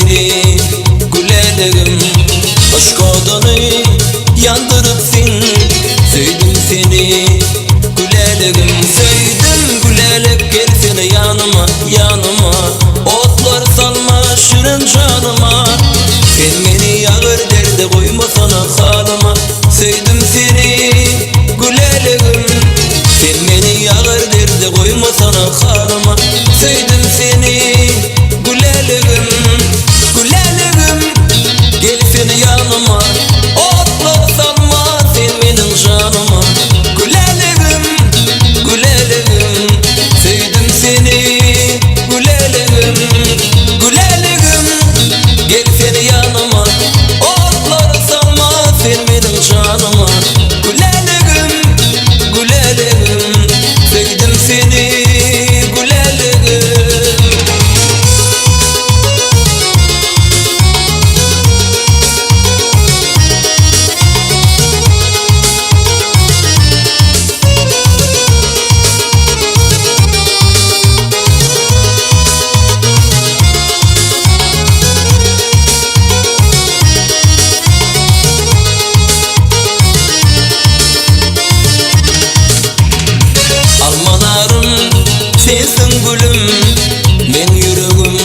seni Gülälegim Yşk oduny ýandyrypsyň Söýdüm seni Gülälegim Söýdüm Gülälek gelsene ýanyma, ýanyma Otlar salma şirin janyma Sen meni agyr derde goýmasana halyma Söýdüm seni Gülälegim Sen meni agyr derde goýmasana halyma Söýdüm seni Gülälegim Gülälegim Gelsene ýanyma Otlar salma sen meniň janyma Gülälegim Gülälegim Söýdüm seni Gülälegim Gülälegim Gelsene ýanyma Otlar salma sen meniň janyma Gülälegim Gülälegim Söýdüm seni Gülälegim. Alma narym sensiň gülüm Meň ýüregim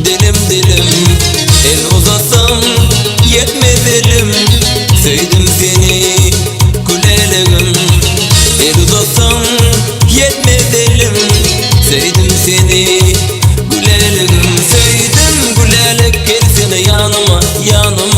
dilim dilim El uzatsam ýetmez elim Söýdüm seni gülälegim El uzatsam ýetmez elim Söýdüm seni gülälegim Söýdüm gülälek gelsene ýanyma ýanyma.